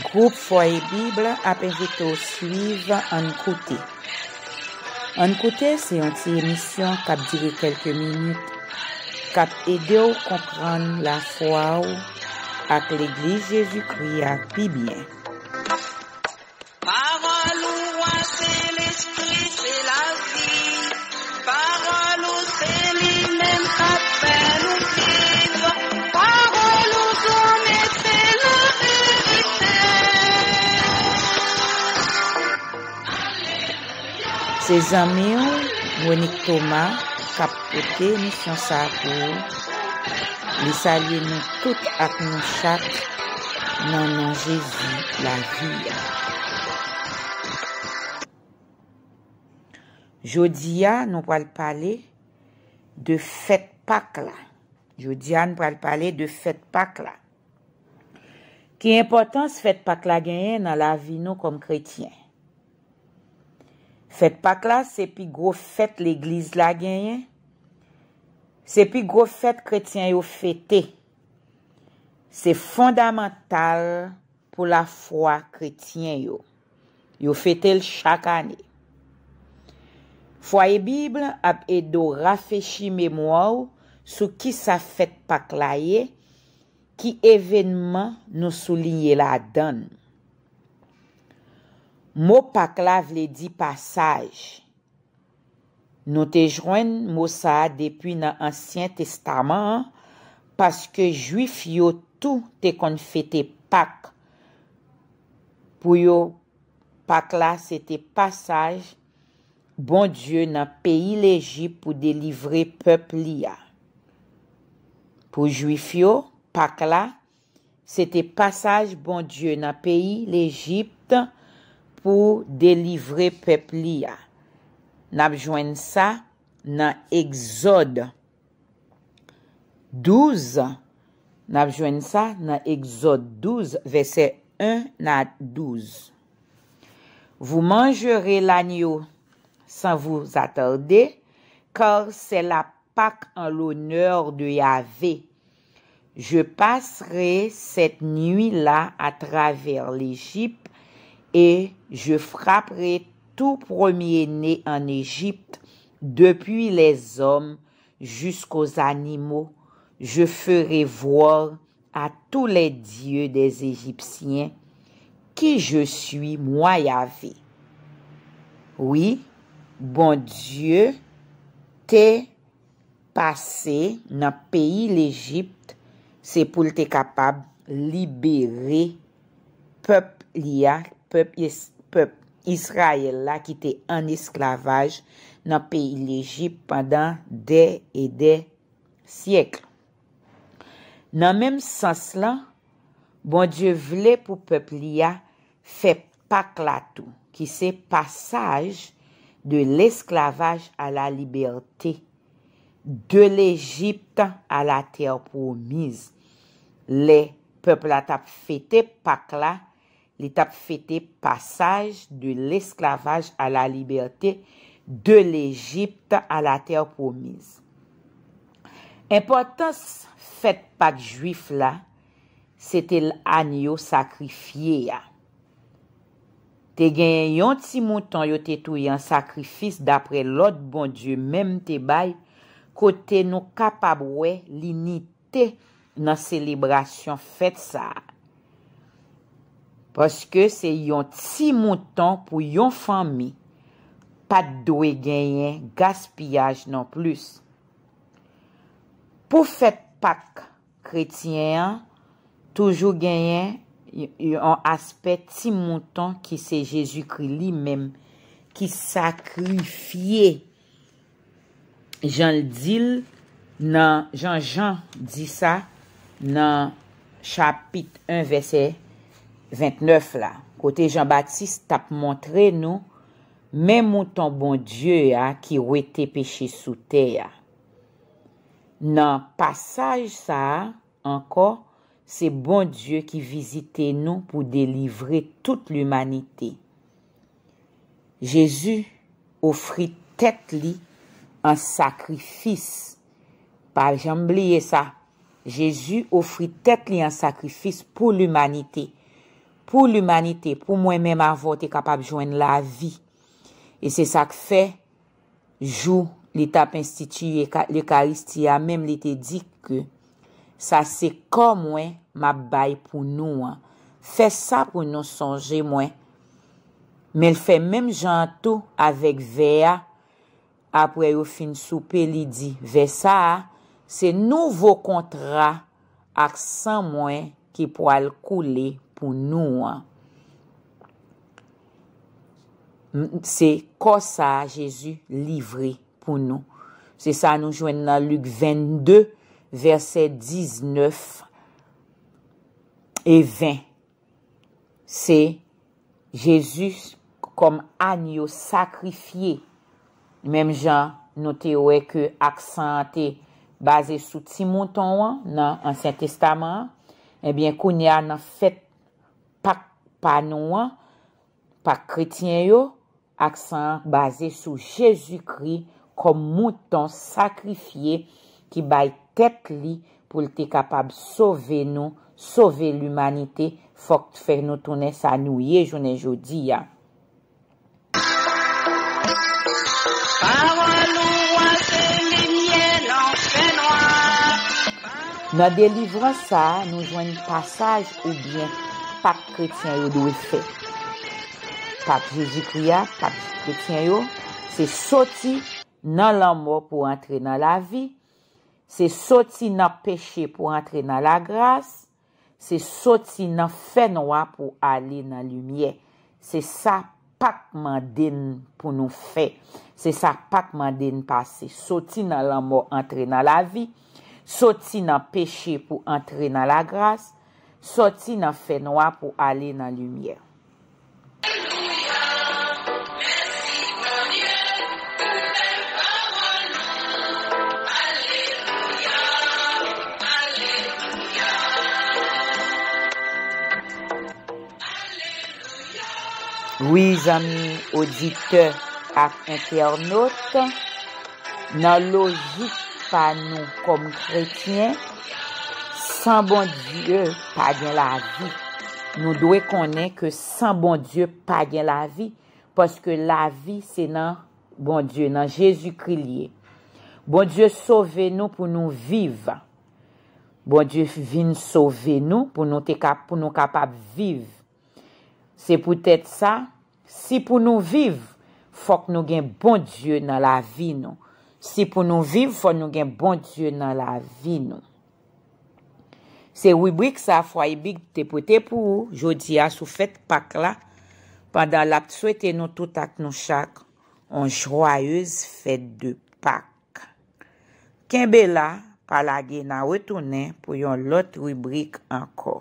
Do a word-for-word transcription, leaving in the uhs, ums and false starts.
Gwoup Fwaye Bib ap envite w swiv Ann Koute. Ann Koute se yon ti emisyon k ap dire kèlke minit, k ap ede w konprann lafwa w ak Legliz Jezikri a pi byen. Pawòl ou a se lespri, se lavi. Pawòl ou se li menm k ap fè nou viv. Pawòl ou zanmi se laverite. Se zanmi w, Monique Thomas, k ap pote emisyon sa a pou ou. Li salye nou tout ak nou chak nan non Jezi lavi a. Jodi a, nou pral pale de fèt Pak la. Jodi a, nou pral pale de fèt Pak la. Ki enpòtans fèt Pak la genyen nan lavi nou kòm kretyen? Fèt Pak la se pi gwo fèt legliz la genyen. Se pi gwo fèt kretyen yo fete. Se fondamantal pou lafwa kretyen yo. Yo fete l chak ane. Fwaye Bib ap ede w rafechi memwa w sou kisa fèt Pak la ye, ki evènman nou souliye ladan l. Mo Pak la vle di pasaj. Nou te jwenn mo sa a depi nan Ansyen Testaman an, paske Jwif yo tou te konn fete Pak. Pou yo, Pak la se te pasaj Bondye nan peyi Lejip pou delivre pèp li a. Pou Jwif yo, Pak la se te pasaj Bondye nan peyi Lejip pou delivre pèp li a. N ap jwenn sa nan Egzòd douz. N ap jwenn sa nan Egzòd douz, vèsè en a douz. Vous mangerez l'agneau sans vous attarder, car c'est la Pâque en l'honneur de Yahvé. Je passerai cette nuit-là à travers l'Égypte, et je frapperai tout premier-né en Égypte, depuis les hommes jusqu'aux animaux. Je ferai voir à tous les dieux des Égyptiens qui je suis, moi Yahvé. Wi, Bondye te pase nan peyi Lejip, se pou l te kapab libere pèp li a, pèp Is-, pèp Izrayèl la ki te an esklavaj nan peyi Lejip pandan dè e dè syèk. Nan menm sans lan, Bondye vle pou pèp li a fè Pak la tou, ki se passage de l'esclavage à la liberté, de l'Égypte à la terre promise. Lè pèp la t ap fete Pak la, li t ap fete passage de l'esclavage à la liberté, de l'Égypte à la terre promise. Enpòtans fèt Pak jwif la, se te l anyo sakrifye a. Te genyen yon ti mouton yo te touye an sakrifis dapre lòd Bondye menm te bay, kote nou kapab wè linite nan selebrasyon fèt sa a. Paske se yon ti mouton pou yon fanmi, pa t dwe genyen gaspiyaj nonplis. Pou fèt Pak kretyen an, toujou genyen y-, yon aspè ti mouton ki se Jezikri li menm ki sakrifye. Jan l di l nan, jan Jan di sa nan chapit en, vèsè vennèf la, kote Jan Batis t ap montre nou men mouton Bondye a ki wete peche sou tè a. Nan pasaj sa a ankò, se Bondye ki vizite nou pou delivre tout limanite. Jezi ofri tèt li an sakrifis. Pa janm bliye sa. Jezi ofri tèt li an sakrifis pou limanite, pou limanite, pou mwen menm avè w te kapab jwenn lavi. E se sa k fè, jou li t ap enstitiye ka- Lekaristi a menm, li te di ke sa se kò mwen m ap bay pou nou an. Fè sa pou nou sonje mwen. Men l fè menm jan an tou avèk vè a. Apre yo fin soupe, li di, vè sa a, se nouvo kontra ak san mwen ki pral koule pou nou an. M- Se kò sa a Jezi livre pou nou. Se sa nou jwenn nan Lik vennde, vèsè diznèf e ven. Se Jezi kòm anyo sakrifye. Menm jan nou te wè ke aksan an te baze sou ti mouton an nan Ansyen Testaman an, ebyen, kounye a, nan fèt Pak pa nou an, Pak kretyen yo, aksan an baze sou Jezikri kòm mouton sakrifye ki bay tèt li pou l te kapab sove nou, sove limanite, fòk fè nou tounen sa nou ye jounen jodi a. Pawòl ou an se limyè nan fènwa. Nan delivrans sa a, nou jwenn pasaj oubyen Pak kretyen yo dwe fè. Pak Jezikri a, Pak kretyen yo, se soti nan lanmò pou antre nan lavi, se soti nan peche pou antre nan lagras, se soti nan fènwa pou ale nan limyè. Se sa Pak mande n pou nou fè. Se sa Pak mande n pase. Soti nan lanmò antre nan lavi, soti nan peche pou antre nan lagras, soti nan fènwa pou ale nan limyè. Wi, zanmi oditè ak entènot, nan lojik pa nou kòm kretyen, san Bondye pa gen lavi. Nou dwe konnen ke san Bondye pa gen lavi, paske lavi se nan Bondye, nan Jezikri l ye. Bondye sove nou pou nou viv. Bondye vin sove nou pou nou te ka, pou nou kapab viv. Se poutèt sa, si pou nou viv, fòk nou gen Bondye nan lavi nou. Si pou nou viv, fòk nou gen Bondye nan lavi nou. Se ribrik sa Fwaye Big te pote pou ou jodi a sou fèt Pak la, pandan l ap swete nou tout ak nou chak on jwayez fèt de Pak. Kenbe la, pa lage, n a retounen pou yon lòt ribrik ankò.